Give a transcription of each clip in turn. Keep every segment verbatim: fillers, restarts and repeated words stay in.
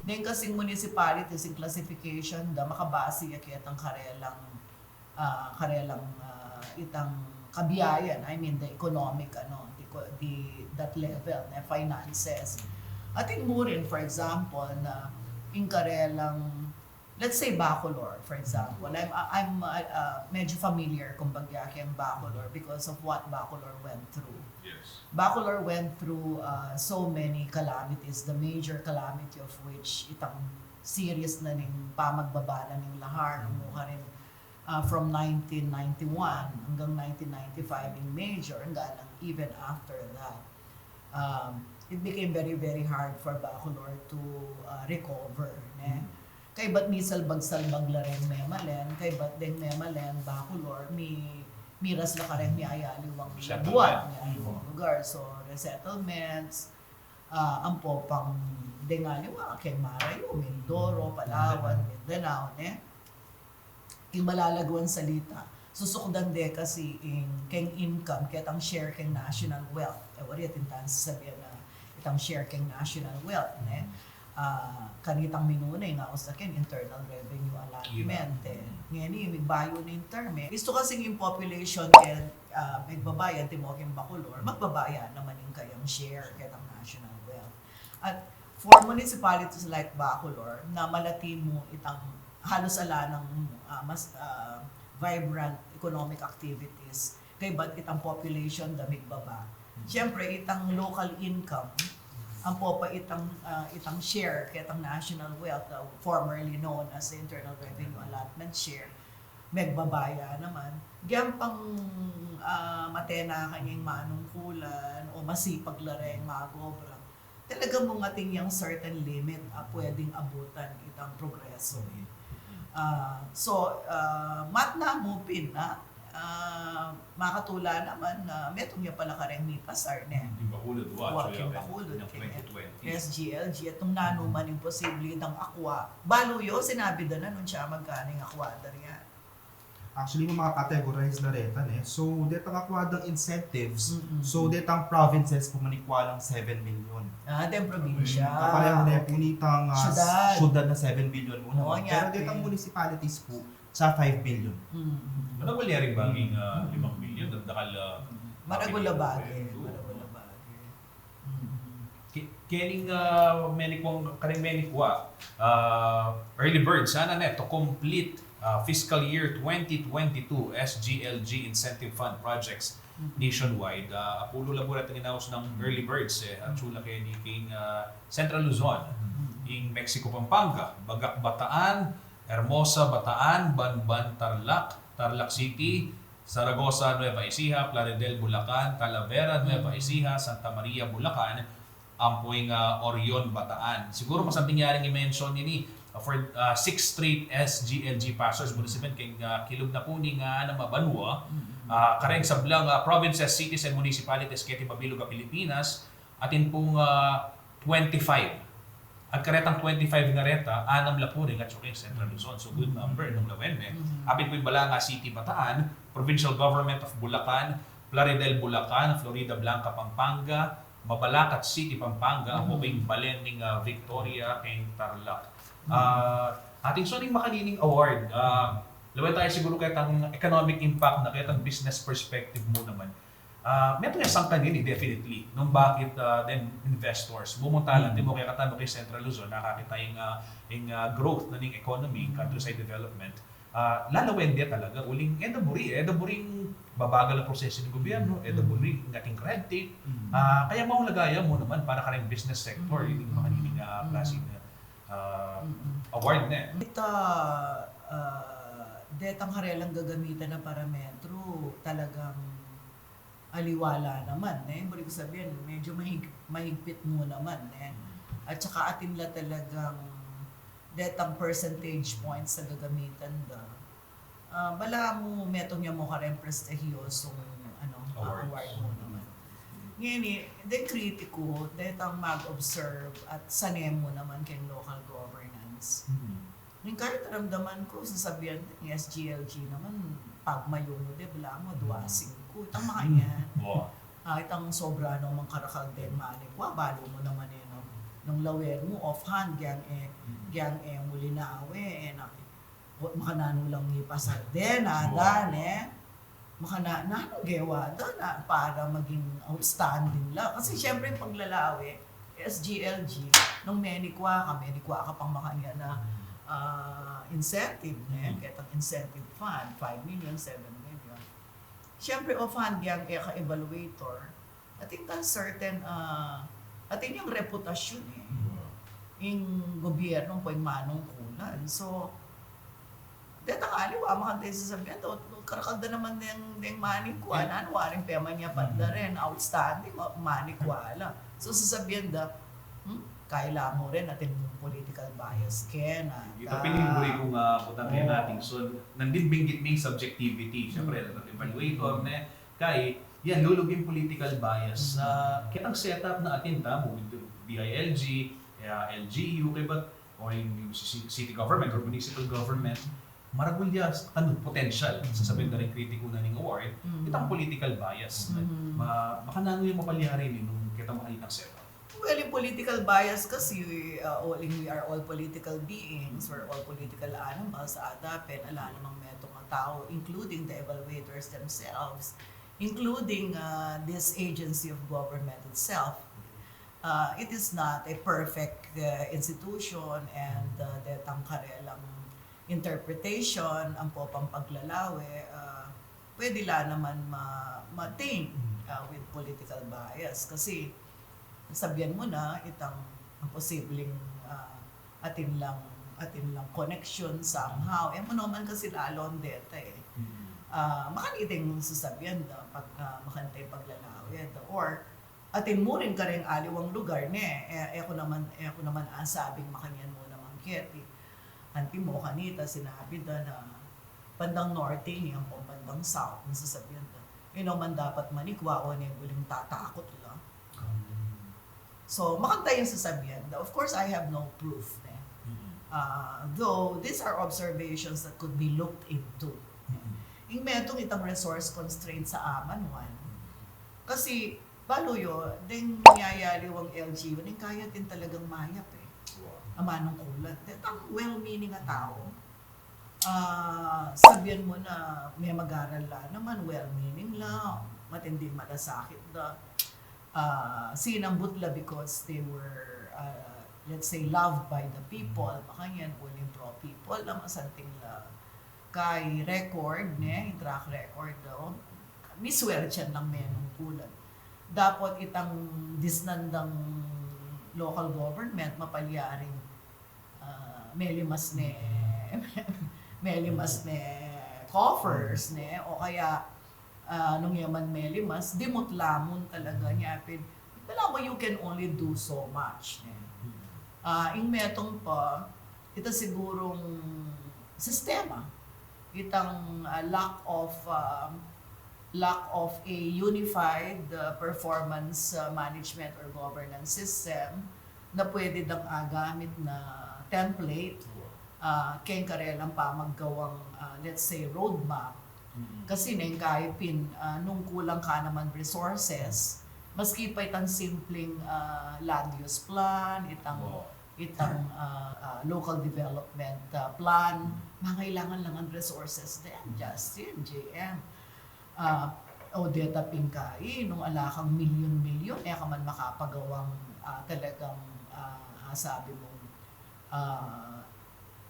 Deng kasing municipalities, ing classification da, makabase ya ketang karelang, ah, karelang, ah, itang kabiayan, I mean, the economic, ano, the, co- the, that level, ne, finances. Atin mu rin, for example, na ing karelang, let's say, Bacolor, for example. I'm, I'm, uh, uh, medyo familiar, kumbaga, keng Bacolor because of what Bacolor went through. Yes. Bacolor went through, uh, so many calamities, the major calamity of which itang series na ning pamagbaba na ning lahar, nung mu karin, uh, from nineteen ninety-one hanggang nineteen ninety-five ing major, hanggang even after that. Um, it became very, very hard for Bacolor to, uh, recover, ne? Kaybat misalbag-salbag la reng memalen, kaybat deng memalen, Bacolor, mi, miras la kareng miayaliwang Resettlement. Labuan, miayaliwang lugar. So, resettlements, ah, ampo pang deng aliwa, keng marayu, Mindoro, Palawan, Mindanao, ne? Ing malalaguang salita, susukdan de kasi ing keng income, ketang share keng national wealth. E, wari atin tang sasabian na itang share keng national wealth, ne? Ah, kanitang minuna, ing aus da keng internal revenue allotment, e. Ngeni, migbayu na ing term, e. Istu kasi ing population keng, ah, migbaba ya, antimo keng Bacolor, magbaba ya naman ing kayang share ketang national wealth. At for municipalities like Bacolor, na malati mu itang halos ala nang, ah, mas, ah, vibrant economic activities, kaybat itang population da migbaba. Siyempre, itang local income, ampo pa itang, ah, itang share ketang national wealth, ah, formerly known as the internal revenue allotment share, migbaba ya naman. Gyan pang, ah, matena kanyang manungkulan o masipag la reng mag-obra, talaga mung atin yang certain limit a pwedeng abutan itang progreso, e. Ah, so, ah, matna mu pin na, ah, makatula naman na metung ya pala kareng mipasar, ne? Ing Bacolod, wa, Wa, actually, keng akin, Bacolod, yung keng twenty twenty. S G L G, at nung nanu man ing posible dang akwa. Balu yu, sinabi da na nung siya magkano ing akwa da riyan. Actually, makacategorize la reta, ne? So, detang akwa dang incentives, Mm-mm. So, detang provinces pu manikwa lang seven million. Ah, deng probinsya. Kapareho ne pu nitang, ah, Syudad. Syudad na seven billion mu Oo, naman. nya, Pero detang eh. Municipalities pu, sa five billion. Mm-mm. Maragul ya rin bang ing, ah, limang milyon, dakdakal, ah, Maragul a bilyon bage, rin ito. Maragul a bage. Mm-mm. Ke-, kening, ah, menikwa, karing menikwa, ah, early bird, sana ne, to complete, ah, fiscal year twenty twenty-two S G L G Incentive Fund projects nationwide. Ah, apulu la pu reta ing inaus nang early birds, e, at sula keni king, ah, Central Luzon, ing Mexico, Pampanga, Bagak, Bataan, Hermosa, Bataan, Banban, Tarlac, Tarlac City, Zaragoza, Nueva Ecija, Plaridel, Bulacan, Talavera, Nueva Ecija, Santa Maria, Bulacan, ampo ing, ah, Orion, Bataan. Siguru masanting ya ring i-mention ini, ah, for, ah, six straight S G L G passers, bunis pen keng, ah, kilub na pu ning, ah, anam a banua, ah, kareng sablang, ah, provinces, cities, and municipalities keti mabilug a Pilipinas, atin pung, ah, twenty-five. At karetang twenty-five nga reta, anam la pu ring atsu keng Central Luzon. So, good number nung lawen me. Apin pu ing Balanga City, Bataan, Provincial Government of Bulacan, Plaridel, Bulacan, Floridablanca, Pampanga, Mabalacat City, Pampanga, ampo ing balen ning, ah, Victoria keng Tarlac. Ah, atin so ning makanining award, ah, lawen taya siguru ketang economic impact na, ketang business perspective mu naman. Ah, metung yang sangkan ini, definitely, nung bakit, ah, deng investors mumunta la, antimo kekatamu keng Central Luzon, nakakita ing, ah, ing, ah, growth na ning economy, ing countryside development. Ah, lalawen de talaga, uling e da buri, e da buring babagal a proseso ning gobyerno, e da buri ing ating red tape. Ah, kaya maulaga ya mu naman para kareng business sector, ing makanining, ah, klaseng, ah, award ne. Ita, ah, detang karelang gagamitan a parametro, talagang aliwa la naman, ne? Buri kung sabian, medyo mahig-, mahigpit mu naman, ne? At saka atin la talagang detang percentage points a gagamitan da. Ah, balamu metung ya mu kareng prestihiyosung, ano, Award. Award mu naman. Ngeni, deng kritiku, detang mag-observe at sane mu naman keng local governance. Ning kaybat ramdaman ku, sasabian, ing S G L G naman, pagmayung de, balamu, dua singku. Itang makanyan. Wa. Ah, itang sobra no mang karakal deng manikwa, balu mu naman e, no? Nung lawen mu, offhand, giyang e, giyang e mu linawe, e, na, makananu lang ipasar den, ada, ne? Makana-, nanu gewa da na para maging outstanding la? Kasi siyempre, paglalawe, S G L G, nung menikwa ka, menikwa ka pang makanyan a, ah, incentive, ne? Ketang incentive fund, five million, seven million. Siyempre, offhand, giyang e ka evaluator, atin tang certain, ah, atin yang reputasyon, e. Ing gobyerno, pu ing manungkulan. So, detang aliwa, makanta ing sasabian, o, karakal da naman deng, deng manikwa, nanu, waring pemanyapat da rin, outstanding, o, manikwa la. So, sasabian da, hmm, kailangan mu rin, atin mung political bias kena. Ita pin ing buri kung, ah, butang kaya natin. So, nandin binggit me ing subjectivity. Siyempre, evaluator, ne? Kaya, yan, lulub ing political bias. Ah, ketang setup na atin ta, mu, B I L G, kaya L G U, kaya ba't, o ing ci-, city government or municipal government, maragul ya, ano, potential, sasabian da ring kritiko na ning award, itang political bias. Ma-, makananu yang mapalyari ne, nung ketang makanitang setup? Well, ing political bias kasi, uh, all, we are all political beings, we're all political animals, ada pin, ala namang metung a tau, including the evaluators themselves, including, uh, this agency of government itself. Uh, it is not a perfect, uh, institution, and, uh, detang karelang interpretation, ampo pang paglalawe, uh, pwede la naman ma-, ma-taint, uh, with political bias. Kasi, sabian mu na, itang ang posibleng, ah, atin lang, atin lang connection somehow. E mu naman kasi lalon deta, e. Ah, makanita ing sasabian da, pag, ah, makanita ing paglalawe da. Or, atin mu rin kareng aliwang lugar, ne? E, e ku naman, e ku naman asabing makanyan mu naman keti. Antimo kanita, sinabi da na bandang norte, ini ampong bandang south, ing sasabian da. E naman dapat manikwa, o, ne, uling tatakut la. So, makanta ing sasabian da. Of course, I have no proof, ne? Ah, though, these are observations that could be looked into. Ing metung itang resource constraint sa aman, one. Kasi, balu yu, deng yayaliwang L G U, ning kaya atin talagang mayap, e. Amanung kulat. Detang well-meaning a tau. Ah, sabian mu na memagaral la naman, well-meaning la, matinding malasakit da. Ah, sinambut la because they were, ah, let's say, loved by the people, makanyan, uling pro-people la, masanting la kay record, ne, ing track record, o, miswertian lang menungkulan. Dapot itang disnan dang local government, mapalyaring ah, melimas ne, melimas ne coffers, ne? O kaya, ah, nung ya man melimas, dimut la mu talaga, nya pin, balamu, you can only do so much, ne? Ah, ing metung pa, ita sigurung sistema, itang, ah, lack of, ah, lack of a unified, uh, performance, uh, management or governance system na pwede dang agamit na template, uh, keng karelang pamaggawang, uh, let's say, roadmap. Kasi neng kayi pin, uh, nung kulang ka naman resources, maski pa itang simpleng, uh, land use plan, itang, itang, uh, uh, local development, uh, plan, mangailangan lang ng resources din, Justin, J M. Ah, o deta pin kayi, nung ala kang milyon-milyon, e ka man makapagawang, ah, talagang, ah, ah, sabi mong, ah,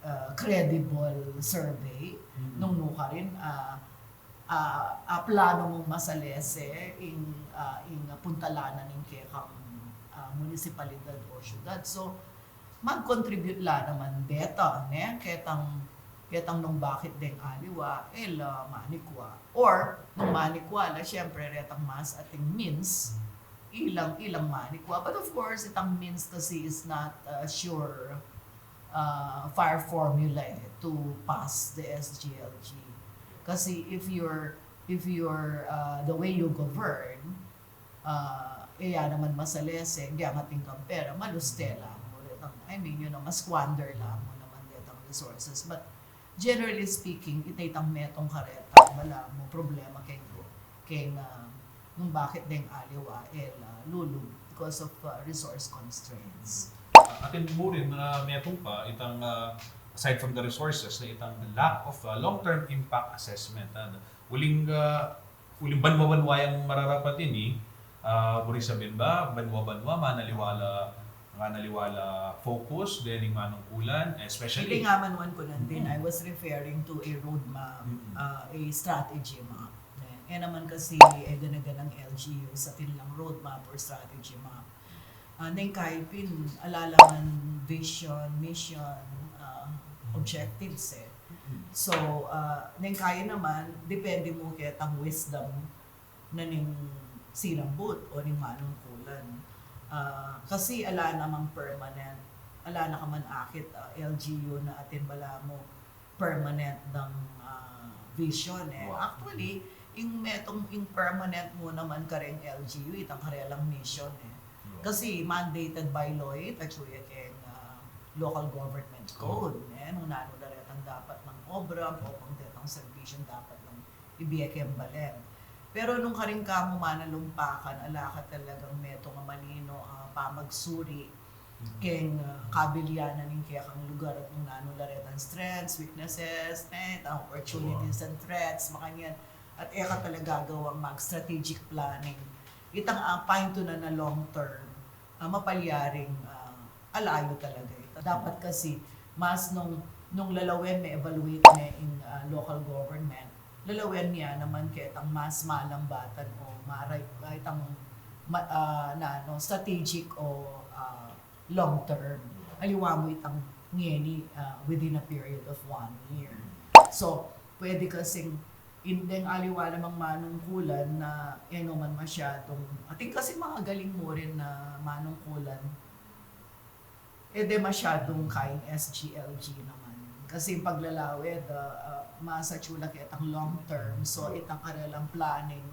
ah, credible survey, nung nukarin, ah, ah, ah, plano mong masalese ing, ah, ing puntalanan ning kekang, ah, munisipalidad o syudad. So, mag-contribute la naman deta, ne? Ketang, ketang nung bakit deng aliwa, e la manikwa. Or, nung manikwa la, siyempre, retang mas ating means, ilang, ilang manikwa. But of course, itang means kasi is not, uh, sure, uh, fire formula, e, to pass the S G L G. Kasi if you're, if you're, uh, the way you govern, ah, e ya naman masalese, giyang ating kampera, maluste la mu retang, I mean, you know, ma-squander la mu naman detang resources. But generally speaking, ita itang metung kareta, balamu problema keng, keng, ah, nung bakit deng aliwa, e la lulub because of, ah, resource constraints. Atin mu rin, ah, metung pa itang, ah, aside from the resources, na itang lack of, ah, long-term impact assessment, ah. Uling, ah, uling banwa-banwa yang mararapat ini, ah, buri sabyan ba, banwa-banwa, manaliwa la, manaliwa la focus dening manungkulan, especially. Hindi nga man one ku nandin, I was referring to a roadmap, ah, a strategy map. E, e naman kasi, e, gana-ganang L G U sa atin lang roadmap or strategy map. Ah, neng kayi pin, ala la man vision, mission, ah, objectives, e. So, ah, neng kayi naman, depende mu ketang wisdom na ning silambut o ning manungkulan. Ah, kasi ala namang permanent, ala na ka man akit, ah, L G U na atin balamu permanent dang, ah, vision, e. Actually, ing metung, ing permanent mu naman kareng L G U, itang karelang mission, e. Kasi mandated by law, e, atyu ya keng, ah, local government code, e. Nung nanu la retang dapat nang obra, o kung detang serbisyu dapat nang ibie keng balen. Pero nung karin ka mu manalumpakan, ala ka talagang metung a malino, ah, pamagsuri keng, ah, kabilianan ning kekang lugar at nung nanu la retang strengths, weaknesses, ne, itang opportunities and threats, makanyan. At e ka talaga gawang mag-strategic planning. Itang, ah, paintunan na long term, ah, mapalyaring, ah, alayu talaga ita. Dapat kasi, mas nung, nung lalawen me, evaluate me ing, ah, local government, lalawen me ya naman ketang mas malambatan o maray, itang ma-, ah, na, no, strategic o, ah, long term. Aliwa mu itang ngeni, ah, within a period of one year. So, pwede kasing, in, deng aliwa namang manungkulan na e no man masyadung, atin kasi mga galing mu rin na manungkulan, e de masyadung kaing S G L G naman. Kasi paglalawe, the, ah, mas atyu la ketang long term. So, itang karelang planning,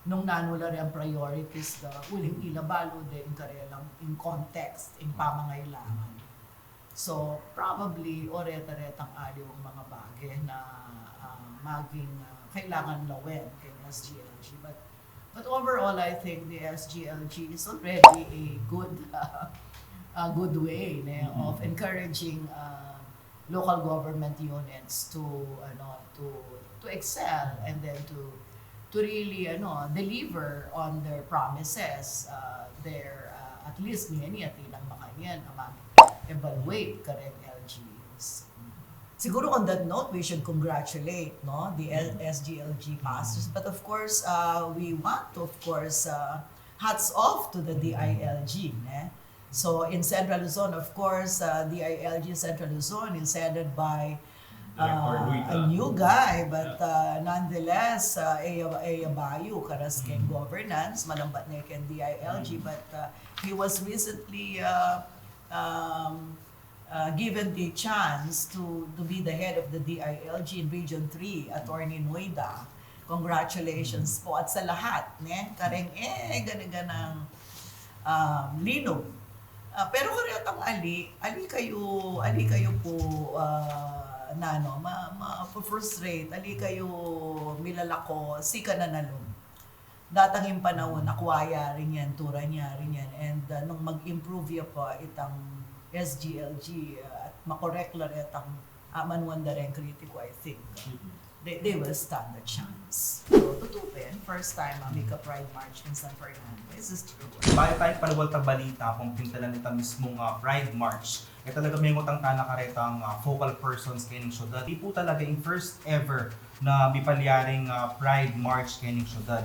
nung nanu la reng priorities da, uling ila balu de ing karelang, ing context, ing pamangailangan. So, probably, o reta-retang aliwang mga bage na, ah, maging, ah, kailangan lawen keng S G L G. But, but overall, I think the S G L G is already a good, ah, a good way, ne, of encouraging, ah, local government units to, ano, to, to excel and then to, to really, ano, deliver on their promises, uh, their, uh, at least ngeni atin nang makanyan a mag-evaluate kareng L G Us. Siguro on that note, we should congratulate, no, the L-, S G L G passers. But of course, uh, we want to, of course, uh, hats off to the D I L G, ne? So, in Central Luzon, of course, uh, D I L G Central Luzon is headed by, uh, a new guy, but, uh, nonetheless, uh, e ya, e ya bayu karas keng governance, malambat ne keng D I L G, but, uh, he was recently, uh, um, uh, given the chance to, to be the head of the D I L G in Region three, Attorney Noida. Congratulations po at sa lahat, ne? Kareng e gana-ganang, um, linum. Ah, pero karetang ali, ali kayu, ali kayu pu, ah, nanu, ma, ma-frustrate, ali kayu milalako, sikan na nalum. Datang ing panaun, akwa ya rin yan, tura niya rin yan. And, uh, nung mag-improve ya pa itang S G L G, uh, at makorek la retang, uh, manuan da reng kritiko, I think, uh, they, they will stand a chance. So, tutu pin, first time, uh, mika Pride March in San Fernando. Is this true? Bayu tayung paliwal ta balita, kung pintalan ita mismung, uh, Pride March, e talaga mengutang tana karetang, uh, focal persons kening syudad. Ita pu talaga ing first ever na mipalyaring, uh, Pride March kening syudad.